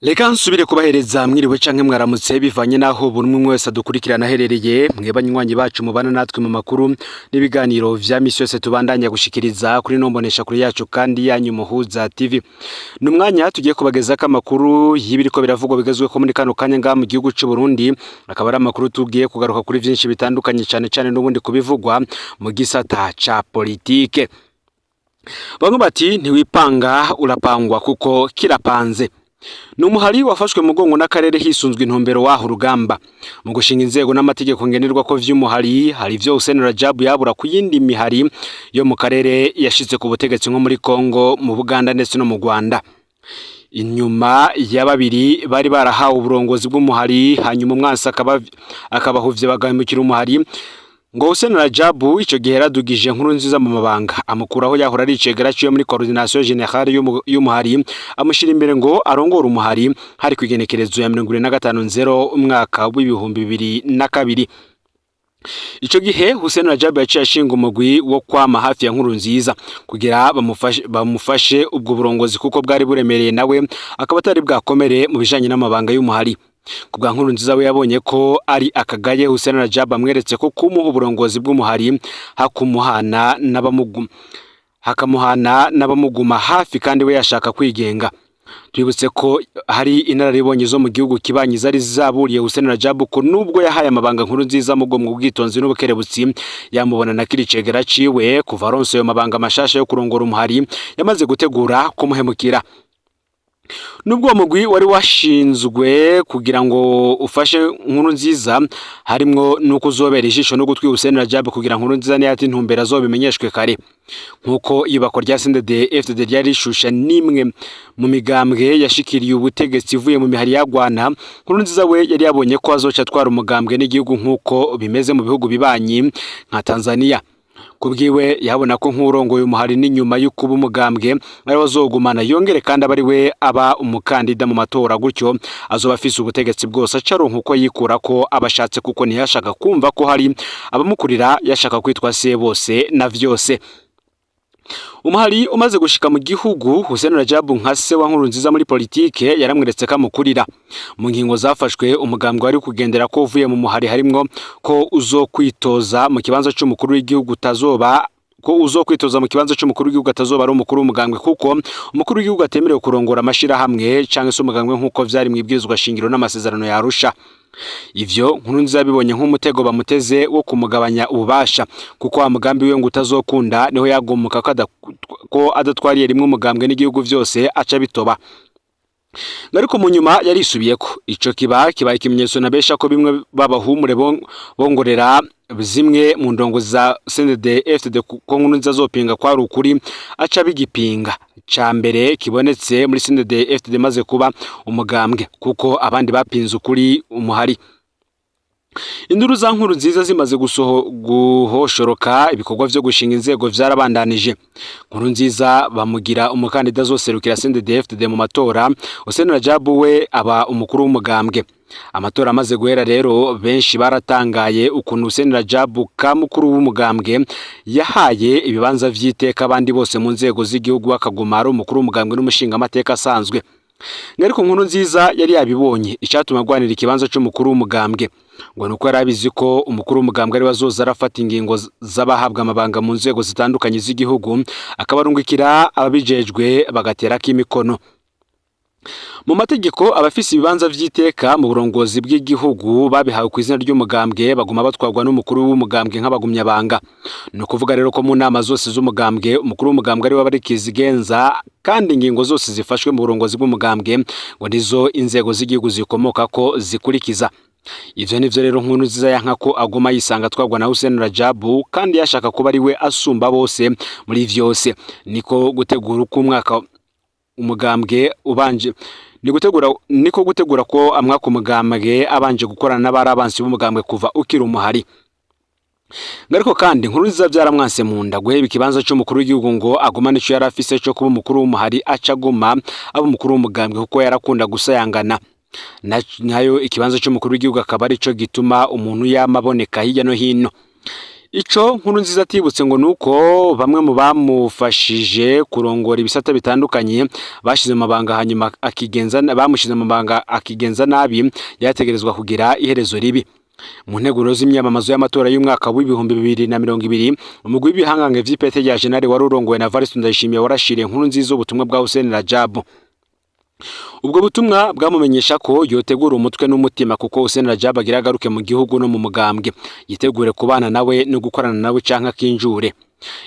Reka nsubire kubahereza mwiriwe canke mwaramutse, bivanye naho buri umwe wese adukurikirana aherereye. Mwe banywanyi bacu mubana natwe mu makuru n'ibiganiro vya misi yose tubandanya gushikiriza kuri ino mboneshakure yacu kandi yanyu Muhuza TV. Ni umwanya tugiye kubagezako amakuru y'ibiriko biravugwa bigezweho muri kano kanya ngaha mu gihugu c'u Burundi. Akaba ari amakuru tugiye kugaruka kuri vyinshi bitandukanye, cane cane n'ubundi kubivugwa mu gisata ca politike. Bamwe bati ntiwipanga urapangwa, kuko kirapanze. Ni umuhari wafashwe mu mugongo n'akarere hisunzwe intumbero waho urugamba mu gushinga inzego n'amategeko ngenerwa ko vy'umuhari. Hari ivyo Hussein Rajabu yabura ku yindi mihari yo mu karere yashize ku butegetsi, nko muri Congo, mu Buganda ndetse no mu Rwanda. Inyuma ya babiri bari barahawe uburongozi bw'umuhari, hanyuma umwansi akabahuvye bagahemukira umuhari, ngo Hussein Rajabu ico gihe yaradugije Nkurunziza mu mabanga, amukuraho yahora ari icegera ciwe muri coordination générale y'umuhari, amushira imbere ngo arongore umuhari. Hari kw'igenekerezo ya 25 nzero umwaka w'2002. Ico gihe Hussein Rajabu yaciye ashinga umugwi wo kwama hafi ya Nkurunziza kugira bamufashe ubwo burongozi, kuko bwari buremereye, nawe akaba atari bwakomere mu bijanye n'amabanga y'umuhari. Ku bwa Nkurunziza, we yabonye ko ari akagaye Hussein Rajab amweretse ko kumuha uburongozi bw'umuhari hakumuhana n'abamugu hakamuhana n'abamuguma hafi, kandi we yashaka kwigenga. Twibutse ko hari inararibonye zo mu gihugu kibanyi zari zaburiye Hussein Rajab ko nubwo yahaye amabanga Nkurunziza mu mu bwitonzi n'ubukerebutsi, yamubona na kiri cegera ciwe kuva aronse ayo mabanga mashasha yo kurongora umuhari, yamaze gutegura kumuhemukira. Nubwo uwo mugwi wari washinzwe kugira ngo ufashe Nkurunziza, harimwo nuko uzobera ijisho no gutwi Hussein Rajab, kugira Nkurunziza niyata intumbero azobimenyeshwe kare. Nkuko iyubakwa rya CNDD FDD ryari rishusha n'imwe mu migambwe yashikiriye ubutegetsi ivuye mu mihari yagwana, Nkurunziza we yari yabonye ko azoca atwara umugambwe n'igihugu, nk'uko bimeze mu bihugu bibanyi nka Tanzania. Kubwiwe yabona ko nk'urongoye umuhari n'inyuma y'ukuba umugambwe ari azogumana, yongere kandi aba ari we aba umukandida mu matora, gutyo azoba afise ubutegetsi bwose, acaronka uko yikura ko abashatse, kuko ntiyashaka kumva ko hari abamukurira, yashaka kwitwa se bose na vyose. Umuhari umaze gushika mu gihugu, Hussein Rajabu nka se wa Nkurunziza muri politike yaramweretse ko amukurira. Mu ngingo zafashwe umugambwe wari kugendera ko uvuye mu muhari, harimwo ko uzokwitoza mu kibanza c'umukuru w'igihugu utazoba ko uzokwitoza mu kibanza c'umukuru w'igihugu atazoba ari umukuru w'umugambwe, kuko umukuru w'igihugu atemerewe kurongora amashirahamwe canke se umugambwe, nk'uko vyari mu ibwirizwa shingiro n'amasezerano ya Arusha. Ivyo Nkurunziza yabibonye nk'umutego bamuteze wo kumugabanya ububasha, kuko wa mugambi we ngo utazokunda. Niho yagumuka ko adatwariye rimwe umugambwe n'igihugu vyose aca bitoba. Ariko mu nyuma yarisubiyeko. Ico kiba kibaye ikimenyetso na besha ko bimwe babahumure bongorera zimwe mu ndongo za CNDD FDD ko Nkurunziza azopinga kwari ukuri, aca bigipinga ca mbere kibonetse muri CNDD FDD maze kuba umugambwe, kuko abandi bapinze ukuri umuhari. Induru za Nkurunziza zimaze guhoshoroka, ibikorwa vyo gushinga inzego vyarabandanije. Nkurunziza bamugira umukandida azoserukira CNDD FDD mu matora, Hussein Rajabu we aba umukuru w'umugambwe. Amatora amaze guhera rero, benshi baratangaye ukuntu Hussein Rajabu ka mukuru w'umugambwe yahaye ibibanza vy'iteka abandi bose mu nzego z'igihugu, akaguma ari umukuru w'umugambwe n'umushingamateka asanzwe. Ariko Nkurunziza yari yabibonye icatuma agwanira ikibanza c'umukuru w'umugambwe, ngo nuko yari abizi ko umukuru w'umugambwe ari we azoza arafata ingingo z'abahabwa amabanga mu nzego zitandukanye z'igihugu, akabarungikira ababijejwe bagaterako imikono. Mu mategeko, abafise ibibanza vy'iteka mu burongozi bw'igihugu babihawe ku izina ry'umugambwe baguma batwarwa n'umukuru w'umugambwe nk'abagumyabanga. Ni ukuvuga rero ko mu nama zose z'umugambwe umukuru w'umugambwe ari we aba ari kizigenza, kandi ingingo zose zifashwe mu burongozi bw'umugambwe ngo nizo inzego z'igihugu zikomoka ko zikurikiza. Ivyo nivyo rero Nkurunziza yanka ko aguma yisanga atwarwa na Hussein Rajabu, kandi yashaka kuba ari we asumba bose muri vyose. Niko gutegura uko umwaka umugambwe ubanje ni gutegura, niko gutegura ko amwaka umugambwe abanje gukorana n'abari abansi b'umugambwe kuva ukiri umuhari. Ariko kandi Nkurunziza vyaramwanse mu nda guheba ikibanza c'umukuru w'igihugu ngo agumane ico yari afise co kuba umukuru w'umuhari, aca aguma aba umukuru w'umugambwe, kuko yarakunda gusayangana. Nayo ikibanza c'umukuru w'igihugu akaba arico gituma umuntu yama aboneka hirya no hino. Ico Nkurunziza atibutse ngo nuko bamwe mu bamufashije kurongora ibisata bitandukanye bashize mu mabanga, hanyuma akigenza, bamushize mu mabanga akigenza nabi, yategerezwa kugira iherezo ribi. Mu nteguro z'imyamamazo y'amatora y'umwaka w'2020, umugwi w'ibihangange vy'ipete rya General wari urongowe na Evariste Ndayishimiye warashiriye Nkurunziza ubutumwa bwa Hussein Rajab. Ubwo butumwa bwamumenyesha ko yotegura umutwe n'umutima, kuko Hussein Rajab agira agaruke mu gihugu no mu mugambwe, yitegure kubana nawe no gukorana nawe canke akinjure.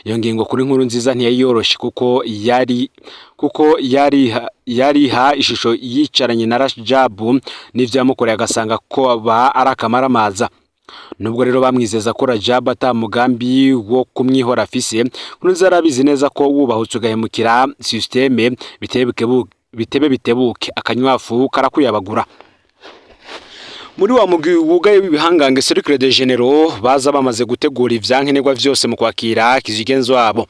Iyo ngingo kuri Nkurunziza ntiyayiyoroshe, kuko yariha ishusho yicaranye na Rajab n'ivyo yamukoreye, agasanga ko ba ari akamaramaza. Nubwo rero bamwizeza ko Rajab ata mugambi wo kumwihora afise, Nkurunziza arabizi neza ko wubahutse ugahemukira système, bitebe bitebuke akanywafu karakuyabagura. Muri wa mugwi wugaye w'ibihangange, Cercle de Généraux, baza bamaze gutegura ivyankenerwa vyose mu kwakira kizigenzo wabo.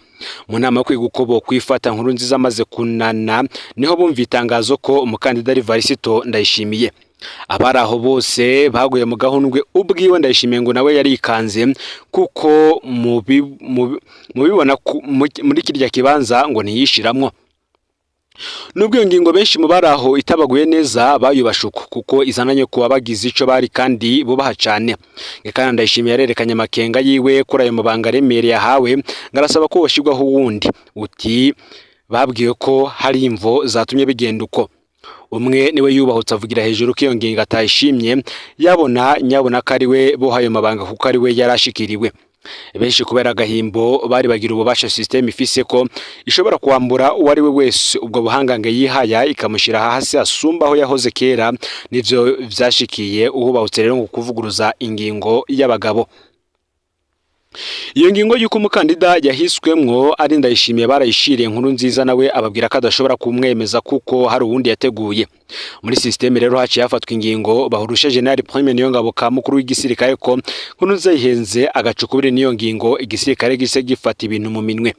Mu nama yo kwiga uko bokwifata Nkurunziza amaze kunana, niho bumva itangazo ko umukandida ari Varisito Ndayishimiye. Abari aho bose baguye mu gahundwe. Ubwiwe Ndayishimiye ngo nawe yarikanze, kuko mubibona muri kirya kibanza ngo ntiyishiramwo. Nubwo iyo ngingo benshi mu bari aho itabaguye neza, bayubasha uko kuko izananye ku babagize ico bari kandi bubaha cane. Kandi Ndayishimiye yarerekanye amakenga yiwe kuri ayo mabanga aremereye yahawe, ngo arasaba ko boshirwaho uwundi. Uti babwiwe ko hari imvo zatumye bigenda uko. Umwe niwe yubahutse avugira hejuru ko iyo ngingo atayishimye, yabona nyabona ko ari we boha ayo mabanga, kuko ari we yarashikiriwe. Benshi kubera agahimbo bari bagira ububasha system ifise, ko ishobora kwambura uwo ari we wese ubwo buhangange yihaya, ikamushyira hasi asumba aho yahoze kera. Nivyo vyashikiye uhubahutse rero ngo kuvuguruza ingingo y'abagabo. Iyo ngingo y'uko umukandida yahiswemwo ari Ndayishimiye barayishiriye Nkurunziza, nawe ababwira ko adashobora kumwemeza kuko hari uwundi yateguye. Muri système rero haciye hafatwa ingingo, bahurusha General Prime Niyongabo ka mukuru w'igisirikare ko Nkurunziza yihenze agacukubiri n'iyo ngingo, igisirikare gise gifata ibintu mu minwe.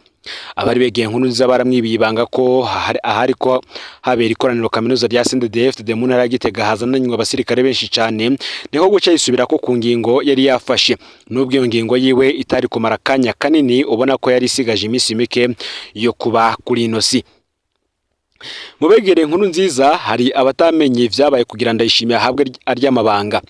Abari begeye Nkurunziza baramwibiye ibanga ko ahari ko habera ikoraniro kaminuza rya CNDD-FDD mu ntara ya Gitega hazananywe abasirikare benshi cane, niho guca yisubira ko ku ngingo yari yafashe. Nubwo iyo ngingo yiwe itari kumara akanya kanini, ubona ko yari isigaje iminsi mike yo kuba kuri ino si. Mu begereye Nkurunziza hari abatamenye ivyabaye kugira Ndayishimiye ahabwe aryamabanga.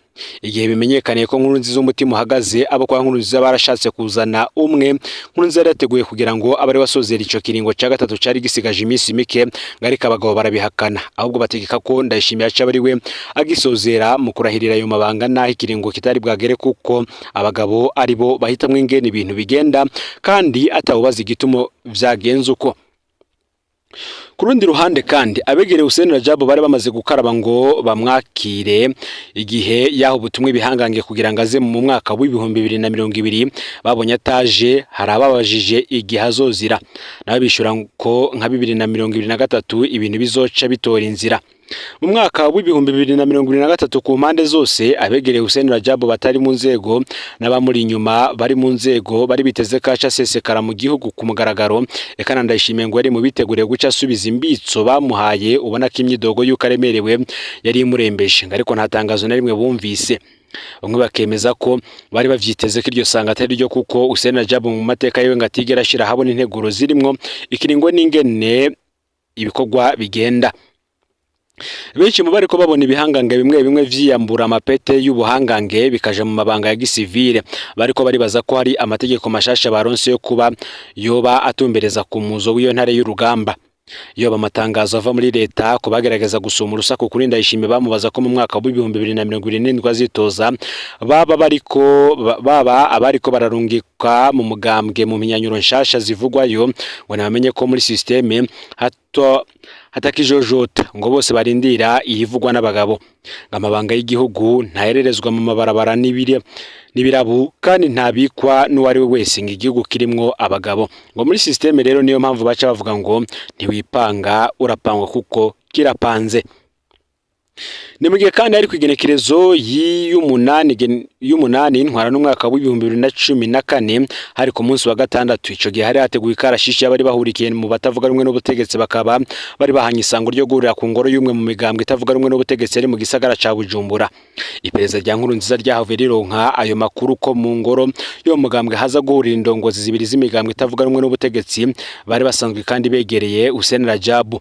Igihe bimenyekaniye ko Nkurunziza umutima uhagaze, abo kwa Nkurunziza barashatse kuzana umwe Nkurunziza yari yateguye kugira ngo abe ari wasozera ico kiringo ca gatatu cari gisigaje iminsi mike, ariko abagabo barabihakana, ahubwo bategeka ko Ndayishimiye aca ari we agisozera mu kurahirira ayo mabanga, naho ikiringo kitari bwagere, kuko abagabo ari bo bahitamwo ingene ibintu bigenda kandi atawubaza igituma vyagenze uko. Ku rundi ruhande kandi, abegereye Hussein Rajab bari bamaze gukaraba ngo bamwakire igihe yaho ubutumwa ibihangange kugira ngo aze mu mwaka w'2020. Babonye ataje, hari ababajije igihe azozira, nawe bishura ko nka 2023 ibintu bizoca bitora inzira. Mu mwaka w'2023, ku mpande zose, abegereye Hussein Rajab batari mu nzego n'abamuri inyuma bari mu nzego, bari biteze ko aca asesekara mu gihugu ku mugaragaro. Eka na Ndayishimiye ngo yari mu biteguriye guca asubiza imbitso bamuhaye, ubona ko imyidogo y'uko aremerewe yari imurembeje, ariko nta tangazo na rimwe bumvise. Bamwe bakemeza ko bari bavyiteze ko iryo sanga atari ryo, kuko Hussein Rajab mu mateka yiwe ngo atigera ashira ahabona integuro zirimwo ikiringo n'ingene ibikorwa bigenda. Benshi mu bariko babona ibihangange bimwe bimwe vyiyambura amapete y'ubuhangange bikaja mu mabanga ya gisivile, bariko baribaza ko hari amategeko mashasha baronse yo kuba yoba atumbereza ku muzo w'iyo ntare y'urugamba. Yoba amatangazo ava muri leta ku bagerageza gusuma urusaku kuri Ndayishimiye, bamubaza ko mu mwaka w'2027 azitoza, baba bariko baba abariko bararungika mu mugambwe mu mpinyanyuro nshasha zivugwayo, ngo nabamenye ko muri système hato hatakijojota, ngo bose barindira iyivugwa n'abagabo, ngo amabanga y'igihugu ntahererezwa mu mabarabara n'ibirabu kandi ntabikwa n'uwari we wese, ngo igihugu kirimwo abagabo. Ngo muri système rero niyo mpamvu baca bavuga ngo ntiwipanga urapangwa, kuko kirapanze. Ni mu gihe kandi hari kw'igenekerezo y'umunani ntwara n'umwaka w'2014, hari ku munsi wa gatandatu. Ico gihe hari hateguwe ikarashishi y'abari bahurikiye mu batavuga rumwe n'ubutegetsi, bakaba bari bahanye isango ryo guhurira ku ngoro y'umwe mu migambwe itavuga rumwe n'ubutegetsi yari mu gisagara ca Bujumbura. Iperereza rya Nkurunziza ryahavuye rironka ayo makuru ko mu ngoro y'uwo mugambwe haza guhurira indongozi zibiri z'imigambwe itavuga rumwe n'ubutegetsi bari basanzwe kandi begereye Hussein Rajabu.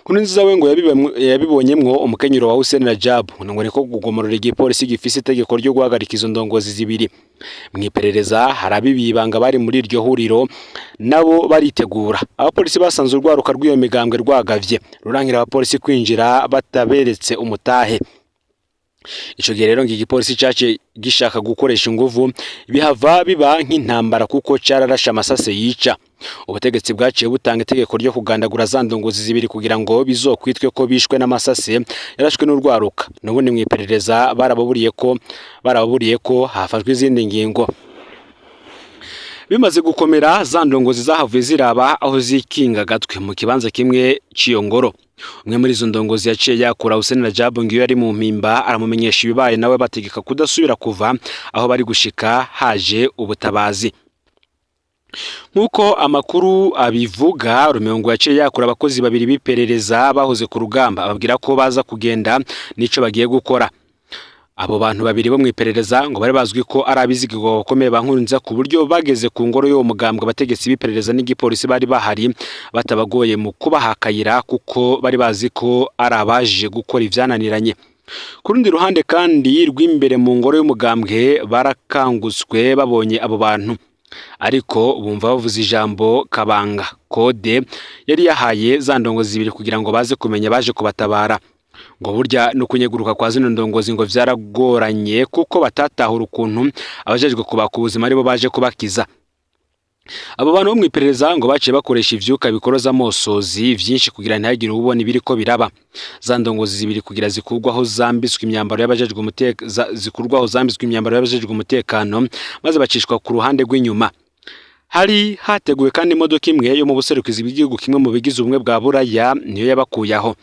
Nkurunziza we ngo yabibonyemwo umukenyero wa Hussein Rajabu, ngo niko kugomorora igipolisi gifise itegeko ryo guhagarika izo ndongozi zibiri. Mw'iperereza hari abibibanga bari muri iryo huriro nabo baritegura. Abapolisi basanze urwaruka rw'iyo migambwe rwagavye, rurangira abapolisi kwinjira bataberetse umutahe. Ico gihe rero ngo igipolisi caciye gishaka gukoresha inguvu, bihava biba nk'intambara kuko cararashe amasase yica. Ubutegetsi bwaciye butanga itegeko ryo kugandagura za ndongozi zibiri kugira ngo bizokwitwe ko bishwe n'amasase yarashwe n'urwaruka. N'ubundi mw'iperereza barababuriye ko hafashwe izindi ngingo. Bimaze gukomera, za ndongozi zahavuye ziraba aho zikinga agatwe mu kibanza kimwe c'iyo ngoro. Umwe muri izo ndongozi yaciye yakura Hussein Rajabu ngiyo yari mu mpimba, aramumenyesha ibibaye, nawe bategeka kudasubira kuva aho bari gushika haje ubutabazi. Nk'uko amakuru abivuga, Rumengo yaciye yakura abakozi babiri b'iperereza bahoze ku rugamba, ababwira ko baza kugenda n'ico bagiye gukora. Abo bantu babiri bo mw'iperereza ngo bari bazwi ko ari abizigirwa bakomeye ba Nkurunziza, ku buryo bageze ku ngoro y'uwo mugambwe abategetsi b'iperereza n'igipolisi bari bahari batabagoye mu kubaha akayira, kuko bari bazi ko ari abaje gukora ivyananiranye. Ku rundi ruhande kandi rw'imbere mu ngoro y'umugambwe barakangutswe babonye abo bantu, ariko bumva bavuze ijambo kabanga code yari yahaye za ndongozi zibiri kugira ngo baze kumenya baje kubatabara. Ngo burya no kunyeguruka kwa zino ndongozi ngo vyaragoranye, kuko batatahura ukuntu abajejwe kubaka ubuzima aribo baje kubakiza. Abo bantu bo mw'iperereza ngo baciye bakoresha ivyuka bikoroza amosozi vyinshi kugira ntihagire uwubona ibiriko biraba. Za ndongozi zibiri kugira zikurwaho zambitswe imyambaro y'abajejwe umutekano, zikurwaho zambitswe imyambaro y'abajejwe umutekano, maze bacishwa ku ruhande rw'inyuma. Hari hateguwe kandi imodoka imwe yo mu buserukizi bw'igihugu kimwe mu bigize ubumwe bwa Buraya, niyo yabakuye aho.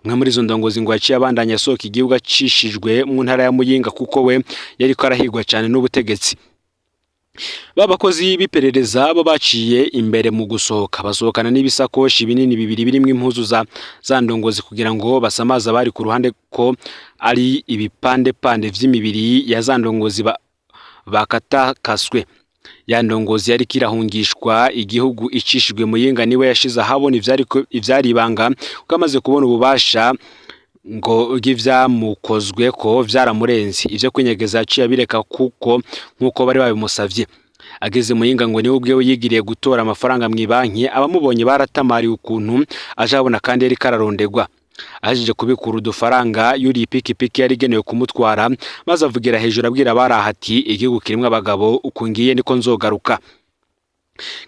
Umwe muri izo ndongozi ngo yaciye abandanya asohoka igihugu acishijwe mu ntara ya Muyinga, kuko we yariko arahigwa cyane n'ubutegetsi. Ba bakozi b'iperereza bo baciye imbere mu gusohoka, basohokana n'ibisakoshi binini bibiri birimwo impuzu za ndongozi, kugira ngo basamaze abari ku ruhande ko ari ibipandepande vy'imibiri ya za ndongozi bakatakaswe. Ya ndongozi yariko irahungishwa igihugu icishijwe Muyinga niwe yashize ahabona ivyari ibanga, kuko amaze kubona ububasha ngo bw'ivyamukozwe ko vyaramurenze, ivyo kwinyegeza yaciye abireka kuko nk'uko bari babimusavye. Ageze Muyinga ngo niwe ubwewe yigiriye gutora amafaranga mw'ibanki, abamubonye baratamariwe ukuntu aje abona kandi yariko ararondegwa. Ahejeje kubikura udufaranga, yuriye ipikipiki yari igenewe kumutwara, maze avugira hejuru abwira abari aho ati: "Igihugu kirimwo abagabo, uku ngiye niko nzogaruka."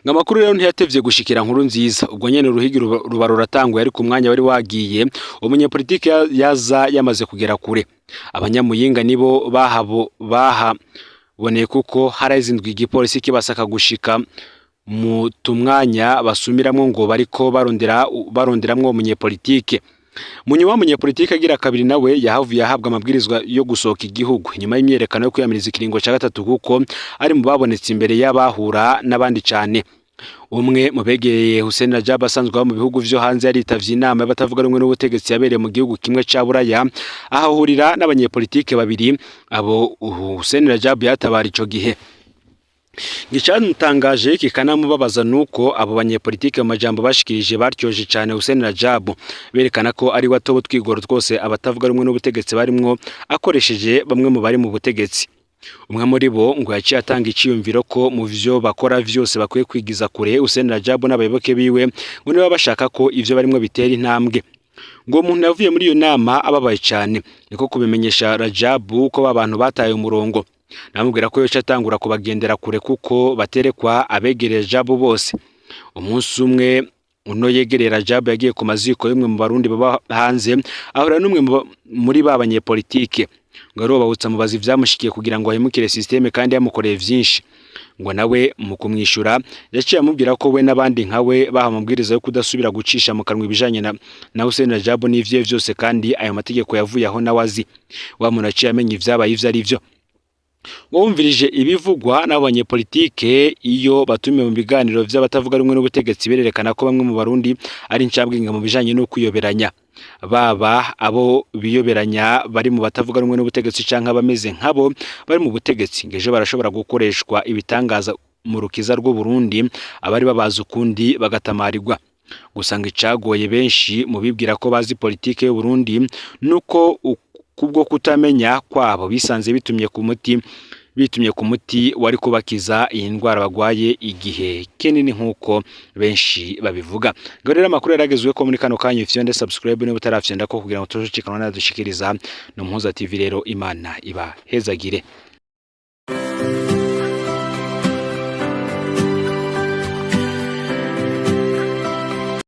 Ngo amakuru rero ntiyatevye gushikira Nkurunziza. Ubwo nyene uruhigi ruba ruratanguye, ariko umwanya wari wagiye, umunyepolitike yaza yamaze kugera kure. Abanyamuyinga nibo bahaboneye, kuko haraheze indwi igipolisi kibasaka gushika mu tumwanya basumiramwo ngo bariko baronderamwo umunyepolitike. Mu nyuma umunyepolitike agira kabiri nawe yahavuye ahabwa amabwirizwa yo gusohoka igihugu inyuma y'imyiyerekano yo kwiyamiriza ikiringo ca gatatu, kuko ari mu babonetse imbere y'abahura n'abandi cane. Umwe mu begereye Hussein Rajab asanzwe aba mu bihugu vyo hanze yaritavye inama y'abatavuga rumwe n'ubutegetsi yabereye mu gihugu kimwe ca Buraya, ahahurira n'abanyepolitike babiri abo Hussein Rajab yatabara ico gihe. Icamutangaje kikanamubabaza nuko abo banyepolitike mu majambo bashikirije baryoje cane Hussein Rajab, berekana ko ari we atoba utwigoro twose abatavuga rumwe n'ubutegetsi barimwo, akoresheje bamwe mu bari mu butegetsi. Umwe muri bo ngo yaciye atanga iciyumviro ko mu vyo bakora vyose bakwiye kwigiza kure Hussein Rajab n'abayoboke biwe, ngo niba bashaka ko ivyo barimwo bitera intambwe. Ngo umuntu yavuye muri iyo nama ababaye cane, niko kubimenyesha Rajab ko ba bantu bataye umurongo. Namubwira ko yoca atangura kubagendera kure, kuko baterekwa abegereye Rajab bose. Umunsi umwe uno yegereye Rajab yagiye ku maziko y'umwe mu Barundi baba hanze, ahura n'umwe muri ba banyepolitike. Ngo arubahutse amubaza ivyamushikiye kugira ngo ahemukire système kandi yamukoreye vyinshi. Ngo nawe mu kumwishyura yaciye amubwira ko we n'abandi nka we bahawe amabwiriza yo kudasubira gucisha mu kanwa ibijanye na Hussein Rajabu n'ivyo vyose, kandi ayo mategeko yavuye aho nawe azi. Wa muntu aciye amenya ivyabaye ivyo ari vyo. Wumvirije ibivugwa n'abo banyepolitike iyo batumiwe mu biganiro vy'abatavuga rumwe n'ubutegetsi, bererekana ko bamwe mu Barundi ari incabwenge mu bijanye no kwiyoberanya, baba abo biyoberanya bari mu batavuga rumwe n'ubutegetsi canke abameze nkabo bari mu butegetsi. Ngo ejo barashobora gukoreshwa ibitangaza mu rukiza rw'u Burundi, abari babazi ukundi bagatamarirwa. Gusa ngo icagoye benshi mu bibwira ko bazi politike y'u Burundi nuko kubwo kutamenya kwabo bisanze bitumye ku muti wari kubakiza iyi ndwara bagwaye igihe kinini, nk'uko benshi babivuga. Ngo rero amakuru yaragezwe ko muri kano kanya, ufyonde subscribe niba utarafyonda ko, kugira ngo tujucikanwa nadushikiriza no Muhuza TV. Rero Imana ibahezagire.